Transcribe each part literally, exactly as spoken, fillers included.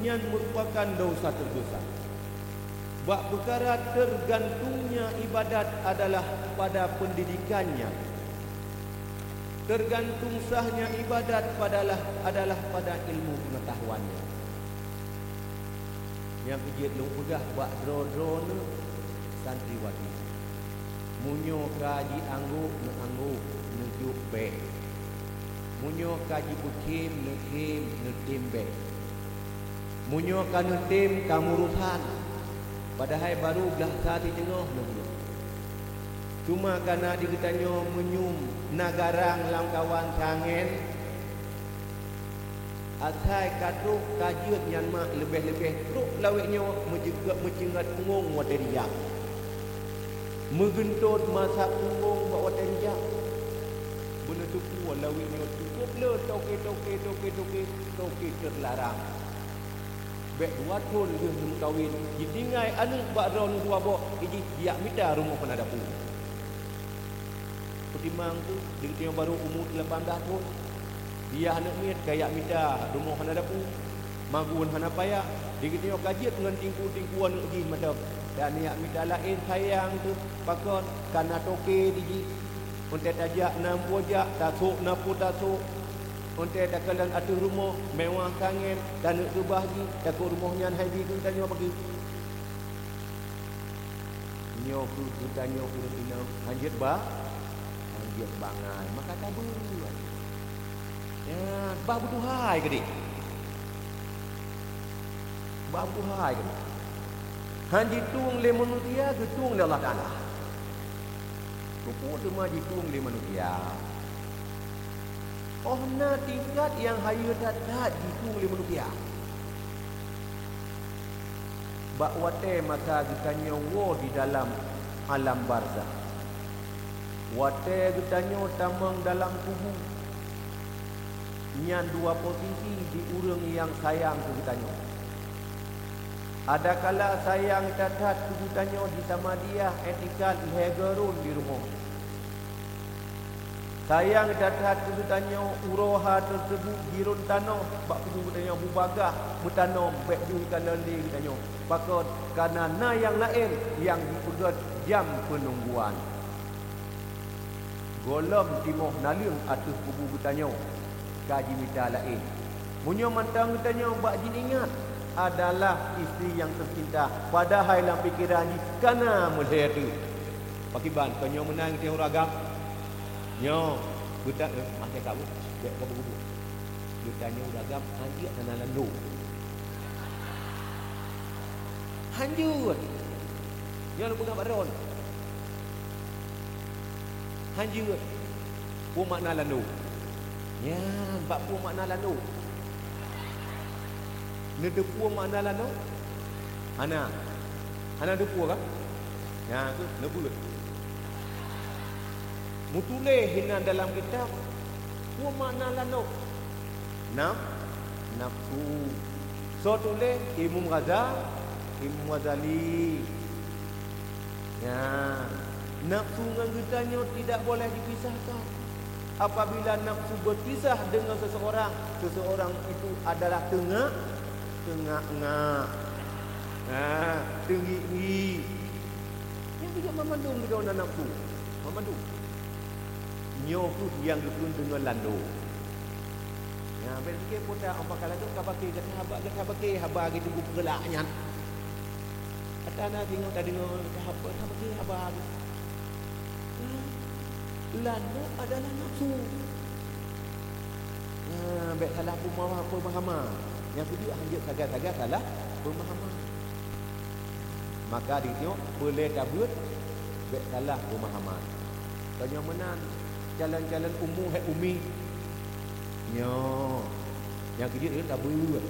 Nyan meurupakan desya teubesar. Bak peukara teugantungnya ibadat adalah pada peundidikannya. Teugantung sahnya ibadat padalah, adalah pada ilmu peungatahuannya. Nyang keu jeuet lôn peugah bak droe-droe neuh santriwati. Meunyoe ka jianggôk, neuanggôk, neujok bèk. Meunyoe ka jipeukhém, neukhém, neutem bèk. Meunyoe ka neutem, ka meurusan. Padahai barô glah sa siteungoh neubuet. Teuma kana di geutanyoe meunyoe na garang lamkawan sangén, asai ka trok ka jeuet nyan mak leubeh-leubeh trok lawét nyoe meujeukeuek meuceungat ungong watèe rijak. Meugeuntot masa ungong bak watèe rijak. Beuneuteupue lawét nyoe cukôp le toke-toke, toke-toke, toke teularang. Bèk dua thôn lheueh neumeukawen, jitinggai aneuk bak droeneuh dua boh, ijih jak mita rumoh hana dapu. Peutimang kheueh, di geutanyoe barô umu lapan blah thôn, yah aneuk miet ka jak mita rumoh hana dapu, magun hana payah, di geutanyoe ka jeuet ngon tingku-tingku aneuk jih mantong, dan jak mita laén sayang kheueh, pakon ka na toke di jih. Watèe tajak na peue jak, tasôk na peue tasôk. Watèe takalon ateueh rumoh, meuwah sangén, taneuk keubah jih, takot rumoh nyan hai bi keu geutanyoe pageue. Nyoe kheueh geutanyoe ureueng inong, hanjeuet ba, hanjeuet bangai, maka tabeuet. Nyan, bah beutuhai keudeh. Bah beutuhai keudeh. Han jitueng lé manusia, geutueng lé Allah Taala. Keupeue teuma jitueng lé manusia? Óh na tingkat nyang hayeue that-that jitueng lé manusia. Bak watèe masa geutanyoe woe di dalam alam barzakh, watèe geutanyoe tamong dalam kubu, nyan dua posisi di ureueng nyang sayang keu geutanyoe. Adakala sayang that-that keu geutanyoe di Samadiyah, i'tikaf lhèe geurôn di rumoh. Sayang that-that keu geutanyoe uroe ha teuseubut jirôn tanoh bak kubu geutanyoe bubagaih meutanom bèk deuh ikalon lé geutanyoe. Pakon? Kana na nyang laén nyang jipeugèt jam peunungguan. Gohlom timoh naleueng ateueh kubu geutanyoe ka jimita laén. Meunyoe mantong geutanyoe bak jiingat adalah istri nyang teucinta, padahai lam pikeran jih kana meulhèe teuh. Pakriban, kon nyoe meunan geutanyoe ureueng agam? Nyoe, geuta-, eh, maté kamu, bèk kau beugubuk. Geutanyoe ureueng agam, hanjeuet hana lando. Hanjeuet. Nyoe lôn peugah bak droeneuh. Hanjeuet. Peue makna lando? Nyan, bak peue makna lando? Neuteupeue makna lando? Hana. Hana teupeue kah? Nyan kheueh neubeuet. Meutuléh hinan dalam kitab, peue makna lando? Naf-, nafsu. Soe tuléh? Imam Ghaza-, Imam Ghazali. Nyan, nafsu ngon geutanyoe tidak boleh dipisahkan. Apabila nafsu berpisah dengan seseorang, seseorang itu adalah teungak, teungak-ngak. Ha, teungiek-ngiek. Nyang bijak mamandum geutanyoe na nafsu. Mamandum. Nyoe kheueh nyang geukheun deungon lando. Nyan, bèk pike puta, oh, pakon lando ka paké, gata haba, gata paké haba geuh teungku peulak nyan. Ata na singoh tadeungoe, gata haba, gata paké haba geuh. Lando adalah nafsu. Nah, bèk salah peuma-, peumahaman. Nyang keudua, hanjeuet sagai-sagai salah peumahaman. Maka di nyoe, peulée tabeuet, bèk salah peumahaman. Tanyoe meunan, calon-calon umu hék umi. Nyoe, nyang keujeuet rhot tabeuet.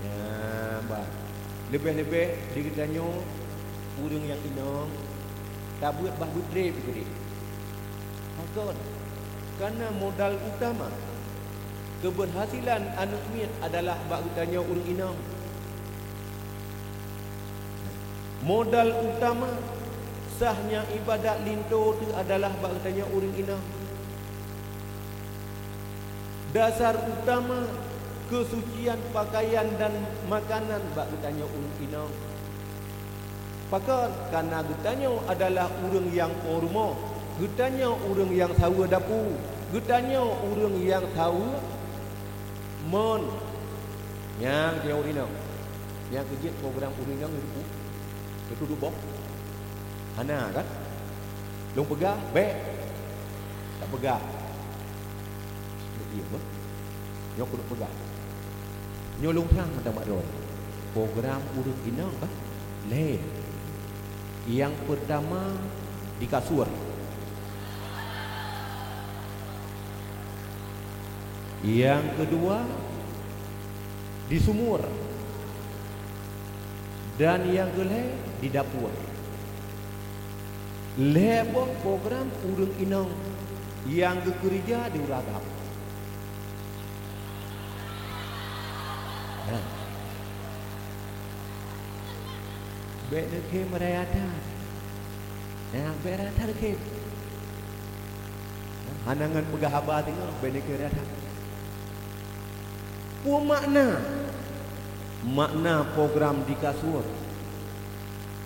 Nyan, bah. Leubeh-leubeh di geutanyoe, ureuëng nyang inong, tabeuet bah beutreb keudeh. Pakon? Kareuna modal utama keubeurhasilan aneuëk miet adalah bak geutanyoe ureuëng inong. Modal utama sahnya ibadat linto teuh adalah bak geutanyoe ureuëng inong. Dasar utama keusucian pakaian dan makanan bak geutanyoe ureuëng inong. Pakon? Kareuna geutanyoe adalah ureuëng nyang po rumoh, geutanyoe ureuëng nyang saweue dapu, geutanyoe ureuëng nyang saweue mon. Nyang geutanyoe ureuëng inong, nyang keu jeuet program ureuëng inong neuteupeue? Neuteuduek boh? Hana kan? Lôn peugah, bék. Tapeugah. Iya, beuh. Nyoe keuneuk peugah. Nyoe lôn trang mantong bak droe. Program ureuëng inong bah lhée. Nyang peurtama di kasur. Nyang keudua di sumur. Dan nyang keulhée di dapur. Lhée boh program ureuëng inong nyang geukeurija di ureuëng agam. Nah. Bék neukhem raya that. Nah, bék raya that neukhem. Hana ngon peugah haba singoh, bék neukhem raya that. Peue makna? Makna program di kasur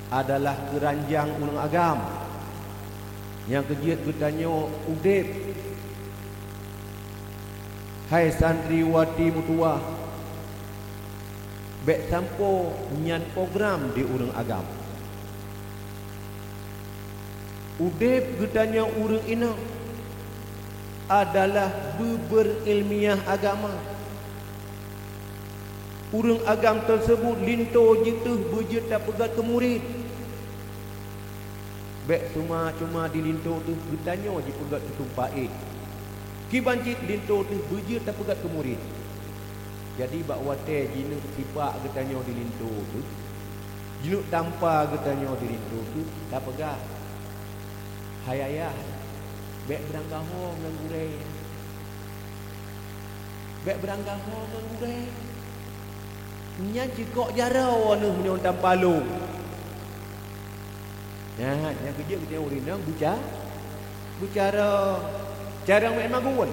adalah keuranjang ureuëng agam nyang keu jeuet geutanyoe udeb. Hai santriwati meutuwah, bék sampoe nyan program di ureuëng agam. Udeb geutanyoe ureuëng inong adalah beubeurilmiah agama. Ureuëng agam teuseubut linto jiteuh beujeuet tapeugét keu murit. Bék cuma-cuma di linto teuh geutanyoe jipeugét keu tumpah ék. Kiban cit linto teuh beujeuet tapeugét keu murit. Jadi bak watée jineuk sipak geutanyoe di linto teuh, jineuk tampa geutanyoe di linto teuh, tapeugah, "Hai ayah, bék beuranggaho ngon gurée. Bék beuranggaho ngon gurée. Nyan jikok jaroe neuh nyoe tampalong." Nyan, nyang keujeuet geutanyoe ureuëng inong beuca-, beucara. Carông meu'en magun.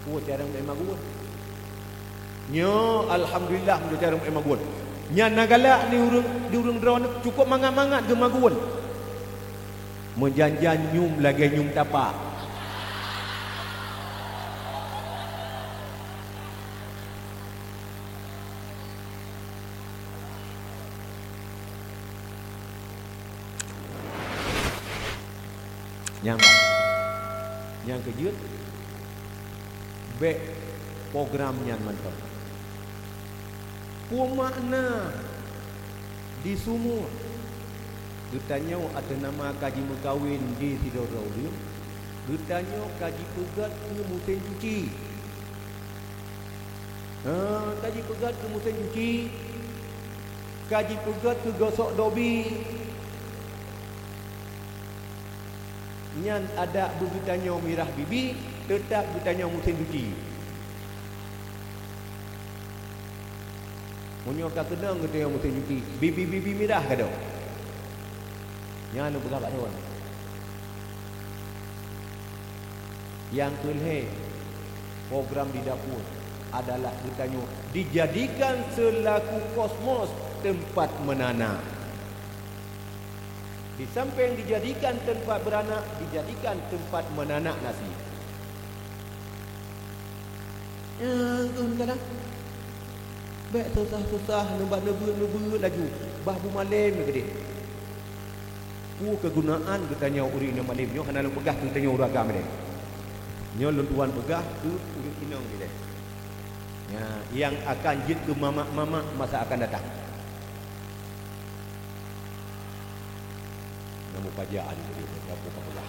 Oh, carông meu'en magun. Nyoe, alhamdulillah, meunyoe carông meu'en magun. Nyan na galak di ureuëng, di ureuëng droeneuh cukôp mangat-mangat geumagun. Meujan-jan nyum lagée nyum tapak. Nyang ba-, nyang keujeuet, bék program nyan mantong. Peue makna di sumur? Geutanyoe ateueh nama ka jimeukawen di sidroe-droe ureuëng, geutanyoe ka jipeugét keu musém cuci. Ha, ka jipeugét keu musém cuci, ka jipeugét keu gosok dobi. Nyan adak beu geutanyoe mirah bibi, teutab geutanyoe musém cuci. Meunyoe ka keunong geutanyoe musém cuci, bibi-bibi mirah gadôh. Nyan lôn peugah bak droe. Nyang keulhée, program di dapur adalah geutanyoe dijadikan seulaku kosmos teumpat meunanak. Di sampéng dijadikan teumpat beuranak, dijadikan teumpat meunanak nasi. Nyang keuh meukalah, bék susah-susah neubat neubeuet-neubeuet laju, bah bumalém keudeh. Peue keugunaan geutanyoe ureuëng inong malém nyoe hana lôn peugah keu geutanyoe ureuëng agam ilée. Nyoe lôn tuan peugah keu ureuëng inong ilée. Nya, nyang akan jeuet keu mamak-mamak masa akan datang. Nyang mupajak aneuk tadi, meukapu ka peugah.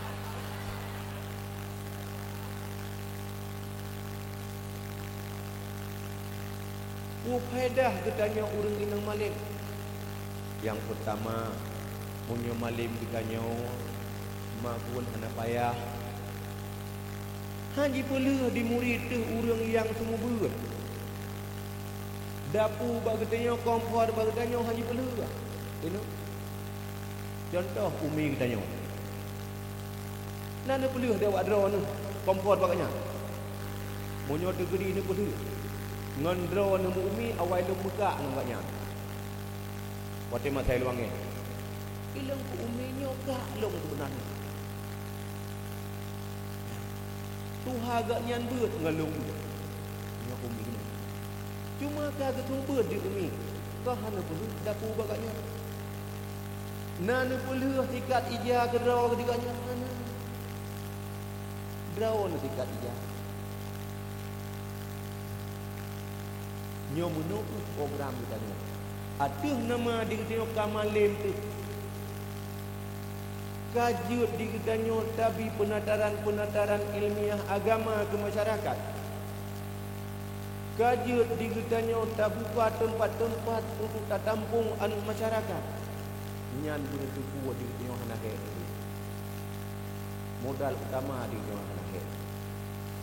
Peue faedah geutanyoe ureuëng inong malém? Nyang peurtama, meunyoe malém geutanyoe, magun hana payah. Han jipeuleueh di murit teuh ureuëng nyang seumeubeuet. Dapu bak geutanyoe, kompor bak geutanyoe han jipeuleueh. Inoe. Cuntoh umi geutanyoe. Na neupeuleueh di awak droeneuh kompor bak nyan. Meunyoe teukeudi neupeuleueh. Ngon droeneuh meu-umi awai lôn meugak ngon gobnyan. Watée masa ilôn angén, ilôn keu umi nyoe gak lôn keubeunaneuh. Tuha gobnyan beuet ngon lôn beuet. Nyoe umi nyoe. Cuma ka geuseumeubeuet di umi, ka hana peuleueh dapu bak gobnyan. Na neupeuleueh sikat ija keudroe di gobnyan hana. Droeneuh sikat ija. Nyoe meunoe kheueh program geutanyoe. Ateueh nama di geutanyoe ka malem teuh. Ka jeuet di geutanyoe tabi peunataran-peunataran ilmiah agama keu masyarakat. Ka jeuet di geutanyoe tabuka teumpat-teumpat untuk tatampông aneuëk masyarakat. Nyan beuneuteupeu di geutanyoe hana hék lé. Modal utama di geutanyoe hana hék.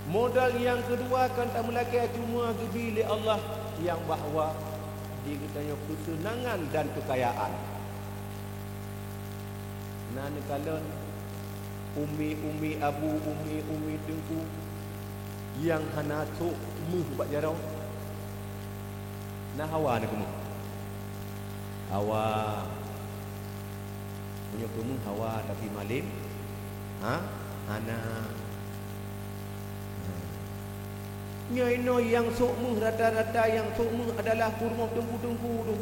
Modal nyang keudua kan tameulakée cuma geubi lé Allah, nyang bahwa di geutanyoe keuseunangan dan keukayaan. Na neukalon umi-umi abu, umi-umi teungku nyang hana sôk meuh bak jaroe? Na hawa neukeumeuh? Hawa. Meunyoe keumeuh hawa, tapi malem, ha? Hana. Nyoe inoe nyang sôk meuh, rata-rata nyang sôk meuh adalah peurumoh teungku-teungku tu.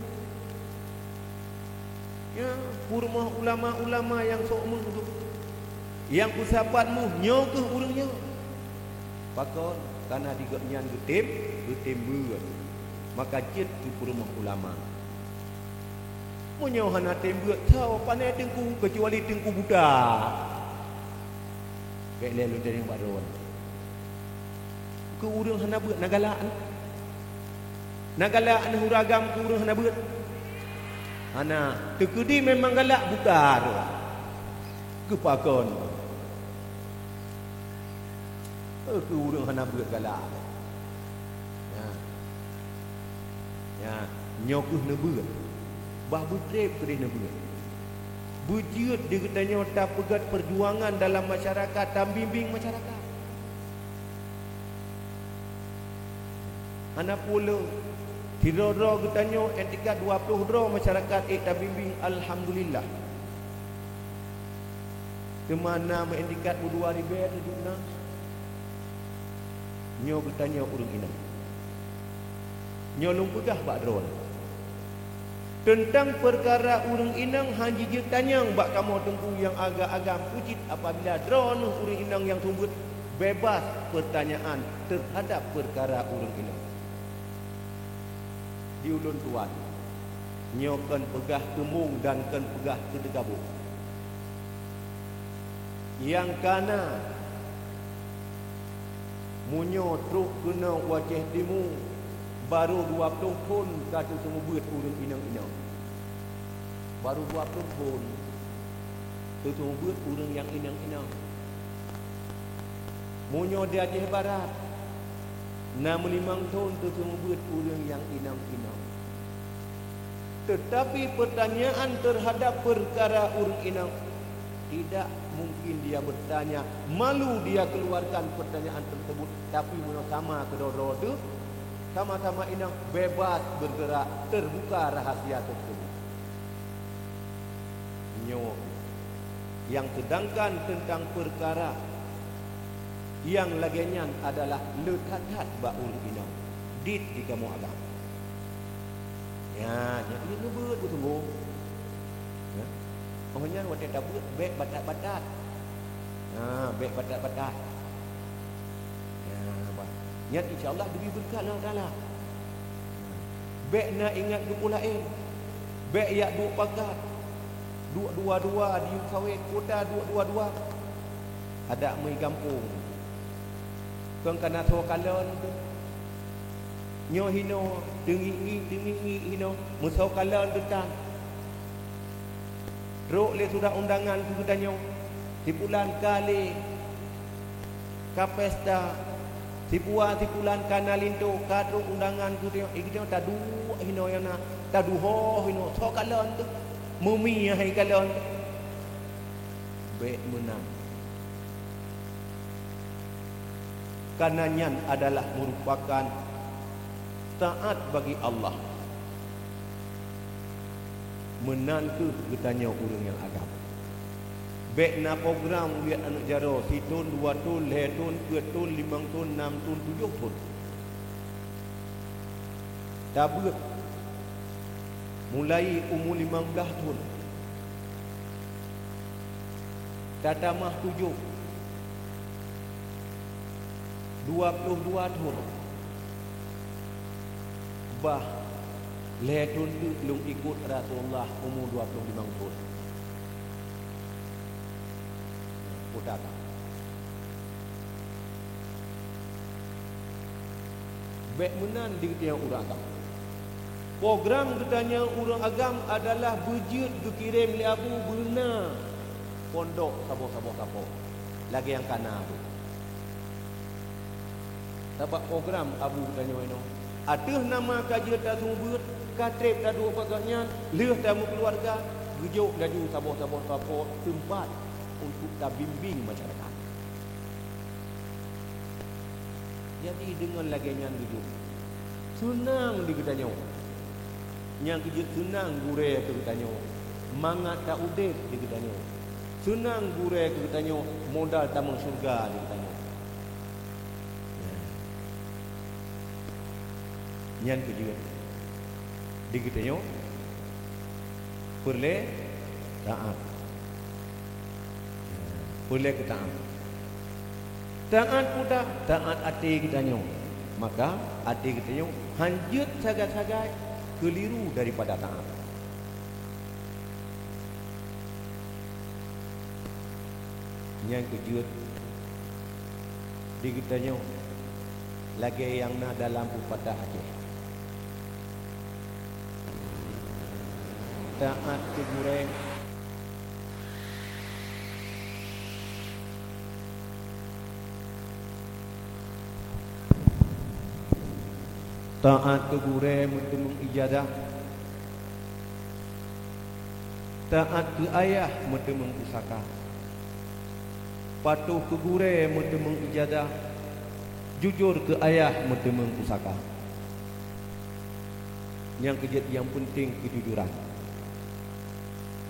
Ya, peurumoh ulama-ulama nyang sôk meuh tu. Nyang peusapat meuh nyoe kheueh ureuëng nyoe. Pakon? Kana di gobnyan geutem, geutem beuet. Maka jeuet keu peurumoh ulama. Meunyoe hana tem beuet, soe pane teungku keucuali teungku buta. Bék lé lôn tanyong bak droeneuh. Keu ureuëng hana beuet na galak nyoe? Na galak nyoe ureuëng agam keu ureuëng hana beuet? Hana. Teukeudi memang galak buta droe. Keu pakon? Eh, keu ureuëng hana beuet galak. Nyan. Nyan, nyoe kheueh neubeuet. Bah beutreb keudeh neubeuet. Beujeuet di geutanyoe tapeugét peujuangan dalam masyarakat, tabimbéng masyarakat. Hana peue le, sidroe-droe geutanyoe nyang tingkat dua ploh droe masyarakat ék tabimbéng, alhamdulillah. Teuma na meuindikat beudua ribée teujok na. Nyoe geutanyoe ureuëng inong. Nyoe lôn peugah bak droeneuh. Teuntang peukara ureuëng inong hana jijeuet tanyong bak kamoe teungku nyang agam-agam, peue cit apabila droeneuh ureuëng inong nyang seumeubeuet bebas peurtanyaan teuhadab peukara ureuëng inong. Di ulôn tuan, nyoe kon peugah keumbông dan kon peugah keuteugabong. Nyang kana, meunyoe trok keunoe u Aceh Timu, barô dua ploh thon ka teuseumeubeuet ureuëng inong-inong. Barô dua ploh thon teuseumeubeuet ureuëng nyang inong-inong. Meunyoe di Aceh Barat, na meulimong thon teuseumeubeuet ureuëng nyang inong-inong. Teutapi peurtanyaan teuhadab peukara ureuëng inong, tidak mungkin dia bertanya, malu dia keluarkan pertanyaan tersebut. Tapi meunyoe sama keudroe-droe teuh, sama-sama inong, bebas bergerak, terbuka rahasia tersebut. Nyoe. Nyang seudangkan teuntang peukara nyang lagée nyan adalah le that-that bak ureuëng inong, dit di kamoe agam. Nyan, nyan, nyan neubeuet beutôi. Ya. Oh nyan watée tabeuet bék batat-batat. Ha, bék batat-batat. Ya, bah. Nyan insya Allah geubri beureukat Allah Taala. Bék na ingat keu peue laén. Bék jak duek pakat. Duek dua-dua di sawét kota, duek dua-dua. Adak meugampông. Kon kana soe kalon teuh. Nyoe hinoe, teungiek-ngiek, teungiek-ngiek hinoe, meusoe kalon teuh tan. Trok lé surat undangan keu geutanyoe, sipulan ka lé ka pesta, sipulan-sipulan ka na linto, ka trok undangan keu geutanyoe, eh, geutanyoe taduek hinoe nyang na, taduho hinoe, soe kalon teuh, meumi hai kalon teuh. Bék meunan. Kana nyan adalah meurupakan taat bagi Allah. Meunan kheueh geutanyoe ureuëng nyang agam. Bék na program uliet aneuëk jaroe sithon, dua thon, lhée thon, peuet thon, limong thon, nam thon, tujoh thon. Tabeuet mulai umu limong blaih thon, tatamah tujoh, dua ploh dua thon. Bah lhée thon teuk lôn ikot Rasulullah umu dua ploh limong thon. Peue that. Bék meunan di geutanyoe ureuëng agam. Program geutanyoe ureuëng agam adalah beujeuet geukirém lé Abu beuna pondok saboh-saboh kapoe lagée nyang kana tu. Sabab program Abu geutanyoe inoe, ateueh nama ka jeuet taseumeubeuet, ka treb taduek bak gobnyan, lheueh tameukeuluwarga, geujok laju saboh-saboh kapoe teumpat untuk tabimbéng masyarakat. Jadi deungon lagée nyan geujok seunang di geutanyoe. Nyang geujeuet seunang gurée keu geutanyoe, mangat ta udeb di geutanyoe. Seunang gurée keu geutanyoe, modal tamong syeuruga di geutanyoe. Nyan keuh jeuet di geutanyoe peureulée taát. Peureulée keu taát. Taát peue that? Taát até geutanyoe. Maka até geutanyoe hanjeuet sagai-sagai keuliru daripada taát. Nyang keujeuet di geutanyoe lagée nyang na dalam peupatah Aceh, taát keu gurée, taát keu gurée meuteumeung ijazah, taát keu ayah meuteumeung pusaka, patuh keu gurée meuteumeung ijazah, jujur keu ayah meuteumeung pusaka. Nyang keujeuet nyang peunteng keujujuran.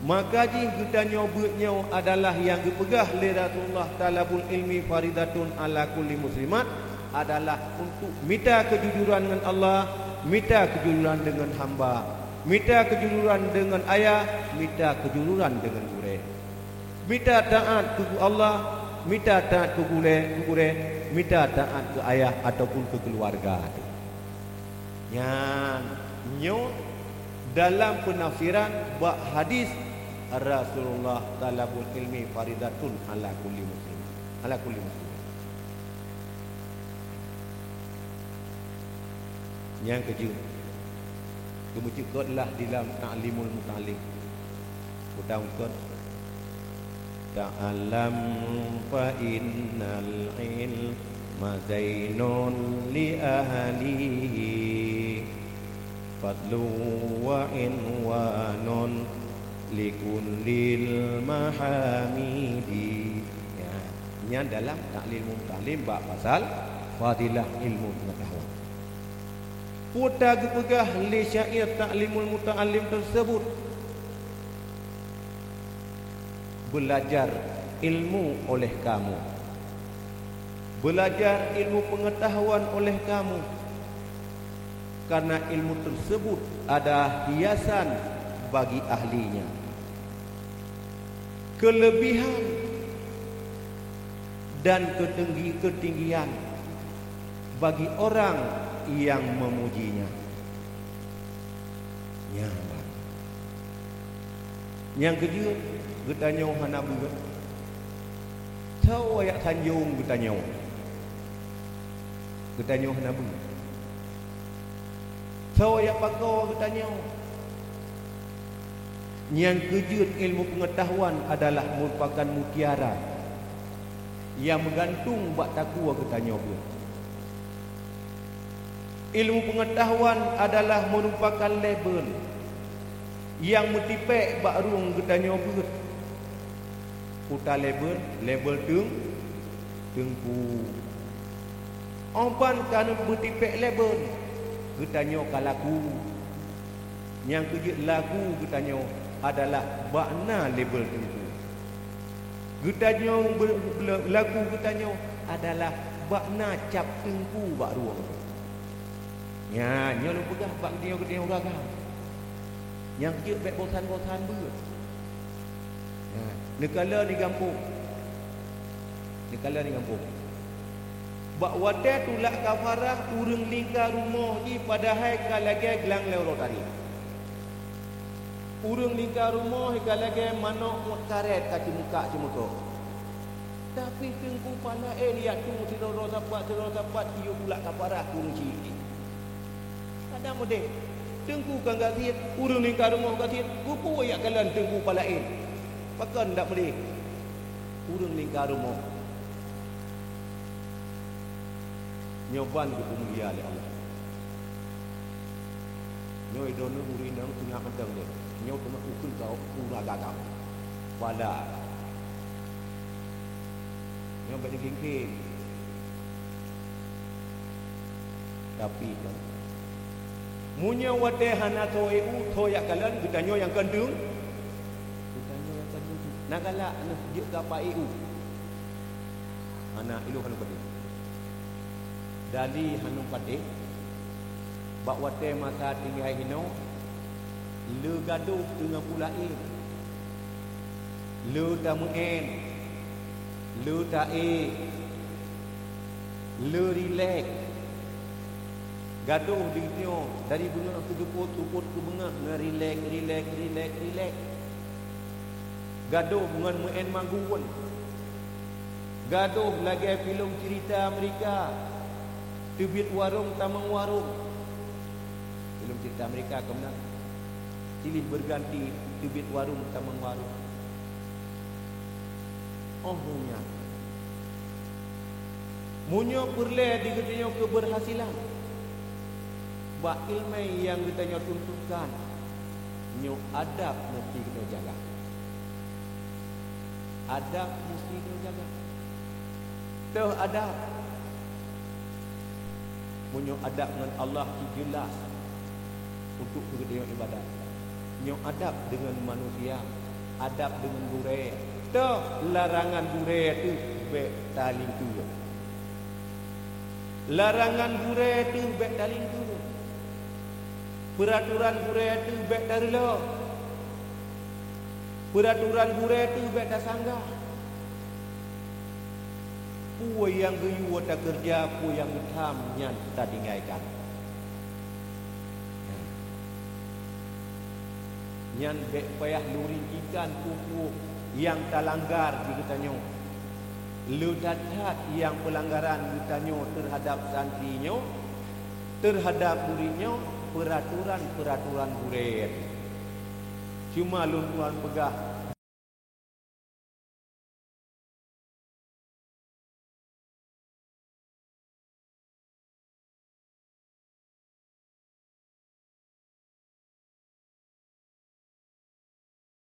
Maka jih geutanyoe beuet nyoe adalah nyang geupeugah lé Rasulullah, "Thalabul ilmi faridhatun ala kulli muslimat," adalah untuk mita keujujuran ngon Allah, mita keujujuran deungon hamba, mita keujujuran deungon ayah, mita keujujuran deungon gurée. Mita taát keu Allah, mita taát keu gurée, keu gurée, mita taát keu ayah ataupun keu keuluwarga teuh. Nyan nyoe dalam peunafsiran bak hadis Rasulullah, "Thalabul ilmi faridhatun ala kulli muslim, ala kulli muslim." Nyang keujeuet, geumeucukot lah di lam Ta'limul Muta'allim. Peue that? "Ta'allam fa innal ilma zainun li ahlihi, fadlun wa inwanun li kullil mahamidi." Ya, nyan dalam Ta'limul Muta'allim bak pasal fadilah ilmu pengetahuan. Peue geupeugah lé syair Ta'limul Muta'allim tersebut? Belajar ilmu oleh kamu. Belajar ilmu pengetahuan oleh kamu. Karena ilmu tersebut ada hiasan bagi ahlinya. Kelebihan dan ketinggi-, ketinggian bagi orang yang memujinya. Nyan. Nyang keujeuet, geutanyoe hana beuet. Soe jak sanjong geutanyoe? Geutanyoe hana beuet. Soe jak pakoe geutanyoe? Nyang keujeuet, ilmu pengetahuan adalah merupakan mutiara nyang meugantung bak takue geutanyoe beuet. Ilmu pengetahuan adalah merupakan label nyang meutipék bak rueng geutanyoe beuet. Peue that label, label teung-, teungku. Óh ban ka neutipék label, Geutanyoe ka lagu. Nyang keu jeuet lagu geutanyoe adalah bak na label teungku. Geutanyoe be-, be-, lagu geutanyoe adalah bak na cap teungku bak rueng. Nyan, nyoe lôn peugah bak geutanyoe, geutanyoe ureueng agam. Nyang keu jeuet bék bosan-bosan beuet. Nah, neukalon di gampông. Neukalon di gampông. Bak watée tulak kafarah, ureuëng lingka rumoh jih padahai ka lagée glang lé uroe tadi. Ureuëng lingka rumoh ka lagée manok ngon karét ka ceumukak-ceumukok. Tapi teungku pah laén yak tueng sidroe-droe sapat, sidroe-droe sapat, iyup tulak kafarah ureuëng syiek jih. Kadang udeb, teungku kan gasien, ureuëng lingka rumoh gasien, keupeue yak kalon teungku pah laén? Pakon dak meudeh? Ureuëng lingka rumoh. Nyoe ban geupeumulia lé Allah. Nyoe droeneuh ureuëng inong teungoh mantong lé. Nyoe teungoh ukeue kau, ukeue gaga. Bala. Nyoe bék digengkem. Tapi kan, meunyoe watée hana tho éue, tho yak kalon, geutanyoe nyang kandeueng. Geutanyoe nyang kandeueng. Na galak neuh jeuet keu apa éue. Hana, ilôn hana padé. Dali hana padé. Bak watée masa tinggai hinoe, le gadôh teungoh peulaén. Le tameu'én, le taék, le rilek. Gadôh di nyoe dari beungoh keu seupôt, seupôt keu beungoh na rilek, rilek, rilek, rilek. Gadôh ngon meu'én magun. Gadôh lagée filem cerita Amerika, teubiet warong tamong warong. Filem cerita Amerika keu meunan. Silih berganti teubiet warong tamong warong. Oh nyan. Meunyoe peureulée di geutanyoe keubeurhasilan, bak iéleumé nyang geutanyoe tuntutkan, nyoe adab meusti geutanyoe jaga. Adab meusti geutanyoe jaga. Teuh adab. Meunyoe adab ngon Allah cit jeulaih untuk geutanyoe iébadat. Nyoe adab deungon manusia, adab deungon gurée. Teuh larangan gurée teuh bék talingkeue. Larangan gurée teuh bék talingkeue. Peuratoran gurée teuh bék tareulok. Peuratoran gurée teuh bék tasanggah. Peue nyang geuyue takeureuja, peue nyang geutham nyan tatinggaikan. Nyan bék payah lôn rincikan peue-peue nyang talanggar di geutanyoe. Le that-that nyang peulanggaran geutanyoe teuhadab santri nyoe, teuhadab murit nyoe, peuratoran-peuratoran gurée. Cuma lôn tuan peugah,